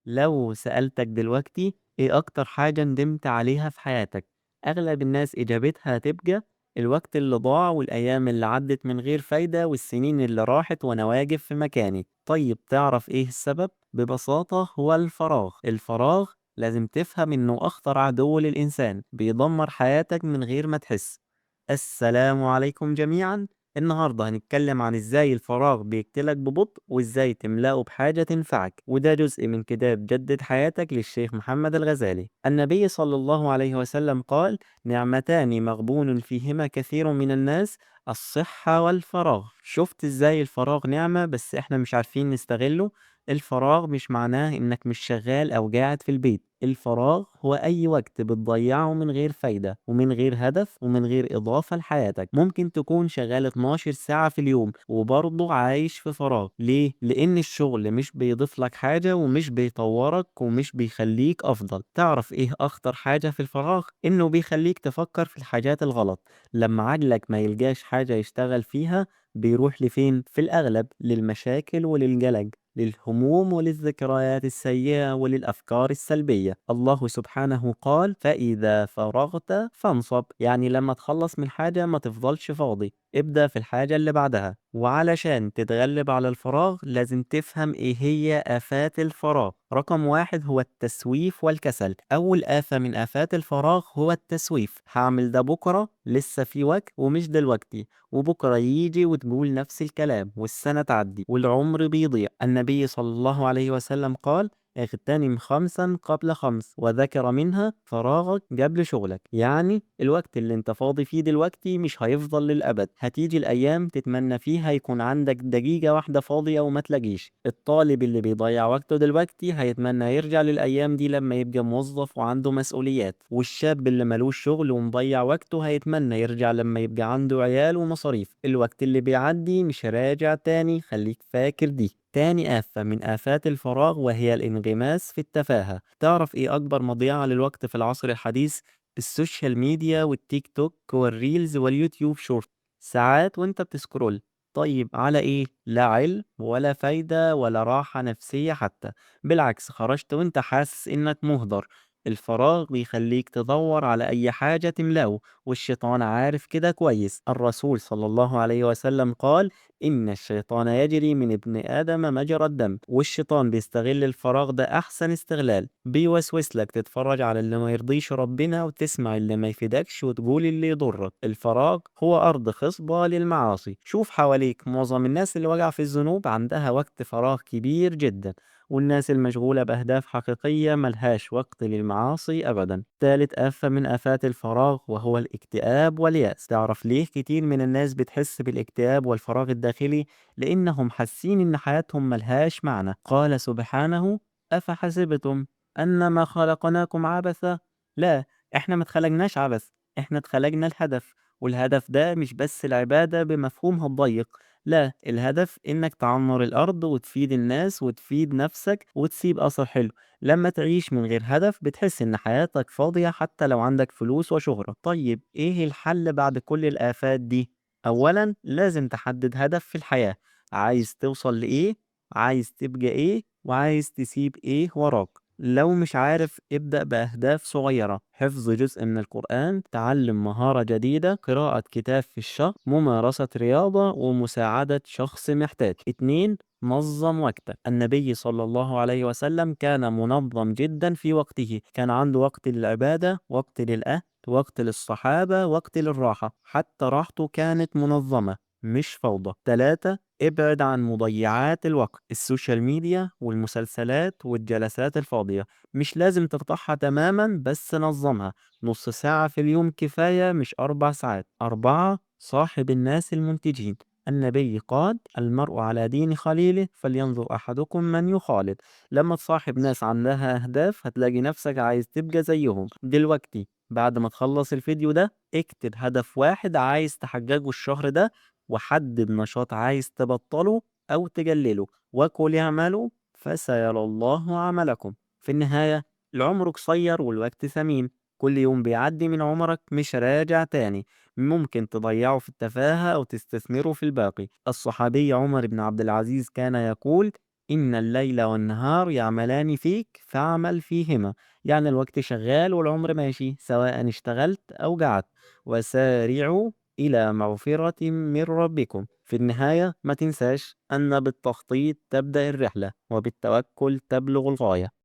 لو سألتك دلوقتي إيه أكتر حاجة ندمت عليها في حياتك؟ أغلب الناس إجابتها هتبقى الوقت اللي ضاع والأيام اللي عدت من غير فايدة والسنين اللي راحت وأنا واقف في مكاني. طيب تعرف إيه السبب؟ ببساطة هو الفراغ. الفراغ لازم تفهم إنه أخطر عدو للإنسان، بيدمر حياتك من غير ما تحس. السلام عليكم جميعا. النهاردة هنتكلم عن إزاي الفراغ بيقتلك ببطء وإزاي تملأه بحاجة تنفعك، وده جزء من كتاب جدد حياتك للشيخ محمد الغزالي. النبي صلى الله عليه وسلم قال: نعمتان مغبون فيهما كثير من الناس، الصحة والفراغ. شفت إزاي الفراغ نعمة بس إحنا مش عارفين نستغله؟ الفراغ مش معناه إنك مش شغال أو قاعد في البيت، الفراغ هو أي وقت بتضيعه من غير فايدة ومن غير هدف ومن غير إضافة لحياتك. ممكن تكون شغال 12 ساعة في اليوم وبرضه عايش في فراغ. ليه؟ لأن الشغل مش بيضيف لك حاجة ومش بيطورك ومش بيخليك أفضل. تعرف إيه أخطر حاجة في الفراغ؟ إنه بيخليك تفكر في الحاجات الغلط. لما عقلك ما يلقاش حاجة يشتغل فيها بيروح لفين؟ في الأغلب للمشاكل وللقلق، للهموم وللذكريات السيئة وللأفكار السلبية. الله سبحانه قال: فإذا فرغت فانصب. يعني لما تخلص من حاجة ما تفضلش فاضي، ابدأ في الحاجة اللي بعدها. وعلشان تتغلب على الفراغ لازم تفهم ايه هي آفات الفراغ. رقم 1 هو التسويف والكسل. أول آفة من آفات الفراغ هو التسويف. هعمل ده بكرة، لسه في وقت ومش دلوقتي، وبكرة يجي وتقول نفس الكلام، والسنة تعدي والعمر بيضيع. النبي صلى الله عليه وسلم قال: اغتنم 5 قبل 5، وذكر منها فراغك قبل شغلك. يعني الوقت اللي انت فاضي فيه دلوقتي مش هيفضل للأبد، هتيجي الأيام تتمنى فيها يكون عندك دقيقة واحدة فاضية وما تلاقيش. الطالب اللي بيضيع وقته دلوقتي هيتمنى يرجع للأيام دي لما يبقى موظف وعنده مسؤوليات، والشاب اللي ملوش شغل ومضيع وقته هيتمنى يرجع لما يبقى عنده عيال ومصاريف. الوقت اللي بيعدي مش راجع تاني، خليك فاكر دي. تاني آفة من آفات الفراغ وهي الانغماس في التفاهة. تعرف إيه أكبر مضيعة للوقت في العصر الحديث؟ ال social media والتيك توك وال reels واليوتيوب شورت. ساعات وانت بت scroll، طيب على إيه؟ لا علم ولا فايدة ولا راحة نفسية حتى، بالعكس خرجت وانت حاسس إنك مهدر. الفراغ بيخليك تدور على أي حاجة تملأه، والشيطان عارف كده كويس. الرسول صلى الله عليه وسلم قال: إن الشيطان يجري من ابن آدم مجرى الدم. والشيطان بيستغل الفراغ ده أحسن استغلال، بيوسوس لك تتفرج على اللي ما يرضيش ربنا وتسمع اللي ما يفيدكش وتقول اللي يضرك. الفراغ هو أرض خصبة للمعاصي. شوف حواليك، معظم الناس اللي وقع في الذنوب عندها وقت فراغ كبير جدا، والناس المشغولة بأهداف حقيقية ملهاش وقت للمعاصي أبدا. ثالث آفة من آفات الفراغ وهو الاكتئاب واليأس. تعرف ليه كتير من الناس بتحس بالاكتئاب والفراغ الداخلي؟ لأنهم حاسين إن حياتهم ملهاش معنى. قال سبحانه: أفحسبتم أنما خلقناكم عبثا؟ لا، إحنا ما اتخلقناش عبث، إحنا اتخلقنا الهدف، والهدف ده مش بس العبادة بمفهومها الضيق، لا، الهدف إنك تعمر الأرض وتفيد الناس وتفيد نفسك وتسيب أثر حلو. لما تعيش من غير هدف بتحس إن حياتك فاضية حتى لو عندك فلوس وشهرة. طيب إيه الحل بعد كل الآفات دي؟ أولاً لازم تحدد هدف في الحياة، عايز توصل لإيه، عايز تبقى إيه، وعايز تسيب إيه وراك. لو مش عارف ابدأ بأهداف صغيرة، حفظ جزء من القرآن، تعلم مهارة جديدة، قراءة كتاب في الشهر، ممارسة رياضة، ومساعدة شخص محتاج. 2، نظم وقتك. النبي صلى الله عليه وسلم كان منظم جدا في وقته، كان عنده وقت للعبادة، وقت للأهل، وقت للصحابة، وقت للراحة، حتى راحته كانت منظمة مش فوضى. 3، ابعد عن مضيعات الوقت، ال social media والمسلسلات والجلسات الفاضية. مش لازم تقطعها تماما بس نظمها، نص ساعة في اليوم كفاية مش 4 ساعات. 4، صاحب الناس المنتجين. النبي قال: المرء على دين خليله فلينظر أحدكم من يخالط. لما تصاحب ناس عندها أهداف هتلاقي نفسك عايز تبقى زيهم. دلوقتي بعد ما تخلص الفيديو ده اكتب هدف واحد عايز تحققه الشهر ده، وحدد نشاط عايز تبطله أو تقلله، وقل اعملوا فسيرى الله عملكم. في النهاية العمر قصير والوقت ثمين، كل يوم بيعدي من عمرك مش راجع تاني، ممكن تضيعه في التفاهة أو تستثمره في الباقي. الصحابي عمر بن عبد العزيز كان يقول: إن الليل والنهار يعملان فيك فاعمل فيهما، يعني الوقت شغال والعمر ماشي سواء اشتغلت أو قعدت. وسارعوا إلى مغفرة من ربكم. في النهاية ما تنساش أن بالتخطيط تبدأ الرحلة، وبالتوكل تبلغ الغاية.